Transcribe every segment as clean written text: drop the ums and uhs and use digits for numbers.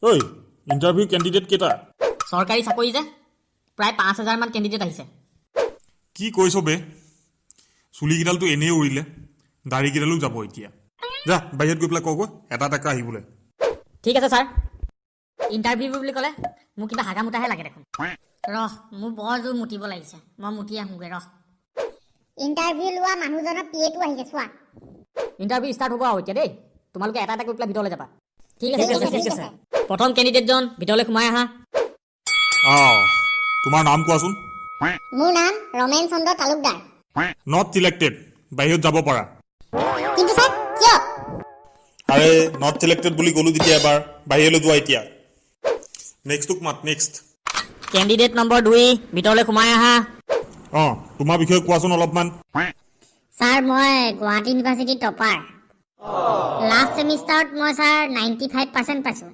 ঐ, interview candidate কেইটা? চৰকাৰী চাকৰি যে, প্ৰায় 5000মান কেণ্ডিডেট আহিছে। কি কৈছ বে? চুলিকেইডালতো এনেই উৰিলে, দাড়িকেইডালো যাব এতিয়া। যা, বাহিৰত গৈ পেলাই কগৈ এটা এটাকৈ আহিবলৈ। ঠিক আছে ছাৰ। ইণ্টাৰভিউ বুলি ক'লে মোক কিবা হাগা মুতাহে লাগে দেখোন। ৰহ, মোৰ বৰ জোৰ মুতিব লাগিছে, মই মুতি আহোঁগৈ ৰহ। ইণ্টাৰভিউ লোৱা মানুহজনৰ পিএটো আহিছে চোৱা। ইণ্টাৰভিউ ষ্টাৰ্ট হ'ব আৰু এতিয়া দেই। তোমালোকে এটা এটা কৰি পেলাই ভিতৰলৈ যাবা। ঠিক আছে? ঠিক আছে, ঠিক আছে। প্ৰথম কেণ্ডিডেটজন ভিতৰলৈ সোমাই আহা। অঁ, তোমাৰ নাম কোৱাচোন। মোৰ নাম ৰমেন চন্দ্ৰ তালুকদাৰ। Not selected, বাহিৰত যাব পাৰা। কিন্তু ছাৰ, কিয়? আৰে, not selected বুলি ক'লো যেতিয়া এবাৰ, বাহিৰলৈ যোৱা এতিয়া। নেক্সটটোক মাত, নেক্সট। কেণ্ডিডেট নম্বৰ 2, ভিতৰলৈ সোমাই আহা। অঁ, তোমাৰ বিষয়ে কোৱাচোন অলপমান। ছাৰ, মই গুৱাহাটী ইউনিভাৰ্চিটিৰ টপাৰ। লাষ্ট ছেমিষ্টাৰত মই ছাৰ 95% পাইছোঁ।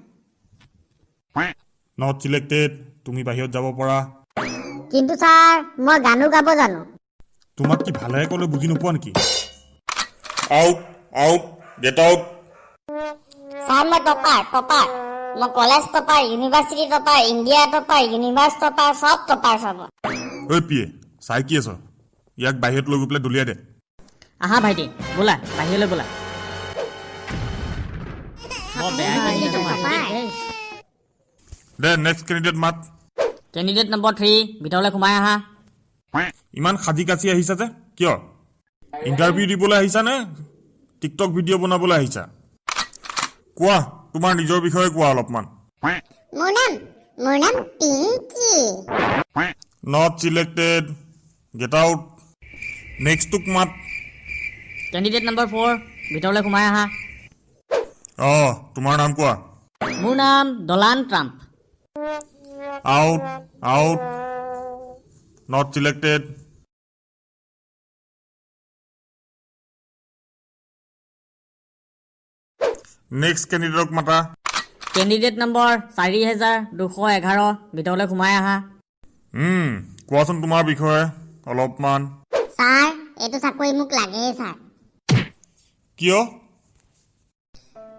Not selected, তুমি বাহিৰত যাব পাৰা। কিন্তু ছাৰ, মই গানো গাব জানো। তোমাক কি ভালেহে ক'লে বুজি নোপোৱা নেকি? Out, out, get out. Sir, মই টপাৰ, টপাৰ। মই college topper, university topper, India topper, universe topper, চব টপাৰ চব। ঐ পিয়ে, চাই কি আছ? ইয়াক বাহিৰত লৈ গৈ পেলাই দলিয়াই দে। আহা ভাইটি, ব'লা, বাহিৰলৈ ব'লা। বৰ বেয়া টপাৰ। দে, নেক্সট কেণ্ডিডেট মাত। কেণ্ডিডেট নম্বৰ 3, ভিতৰলৈ সোমাই আহা। ইমান সাজি কাচি আহিছা যে কিয়? ইণ্টাৰভিউ দিবলৈ আহিছা নে টিকটক ভিডিঅ' বনাবলৈ আহিছা? কোৱা, তোমাৰ নিজৰ বিষয়ে কোৱা অলপমান। মোৰ নাম Pinky. Not selected, get out. নেক্সটটোক মাত। কেণ্ডিডেট নম্বৰ 4, ভিতৰলৈ সোমাই আহা। অঁ, তোমাৰ নাম কোৱা। মোৰ নাম Donald Trump. Out, out, not selected. Next কেণ্ডিডেটক মাতা। কেণ্ডিডেট নম্বৰ 4211, ভিতৰলৈ সোমাই আহা। কোৱাচোন তোমাৰ বিষয়ে অলপমান। ছাৰ, এইটো চাকৰি মোক লাগেই ছাৰ। কিয়?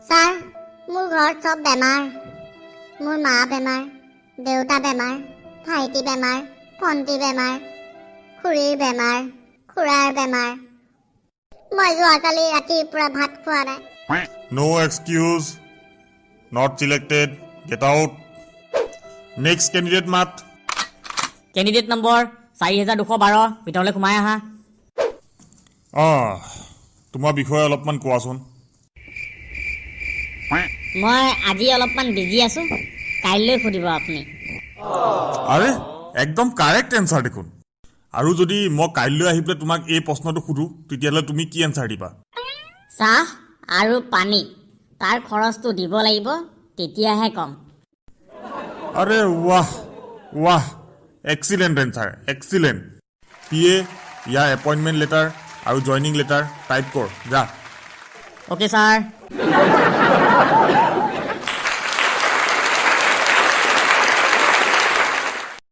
ছাৰ, মোৰ ঘৰত চব বেমাৰ। মোৰ মা বেমাৰ, দেউতা বেমাৰ, ভাইটি বেমাৰ, ভণ্টি বেমাৰ, খুৰীৰ বেমাৰ, খুৰাৰ বেমাৰ। মই যোৱাকালি ৰাতিৰ পৰা ভাত খোৱা নাই। No excuse, not selected, get out. Next candidate মাত। কেণ্ডিডেট নম্বৰ 4212, ভিতৰলৈ সোমাই আহা। অঁ, তোমাৰ বিষয়ে অলপমান কোৱাচোন। মই আজি অলপমান বিজি আছোঁ, কাইলৈ সুধিব আপুনি। আৰে, একদম কাৰেক্ট এনচাৰ দেখোন। আৰু যদি মই কাইলৈ আহি পেলাই তোমাক এই প্ৰশ্নটো সোধোঁ, তেতিয়াহ'লে তুমি কি এনচাৰ দিবা? চাহ আৰু পানী, তাৰ খৰচটো দিব লাগিব, তেতিয়াহে ক'ম। আৰে ৱাহ ৱাহ, এক্সিলেণ্ট এনচাৰ, এক্সিলেণ্ট। পিয়ে, ইয়াৰ এপইণ্টমেণ্ট লেটাৰ আৰু জইনিং লেটাৰ টাইপ কৰ, যা। Okay sir.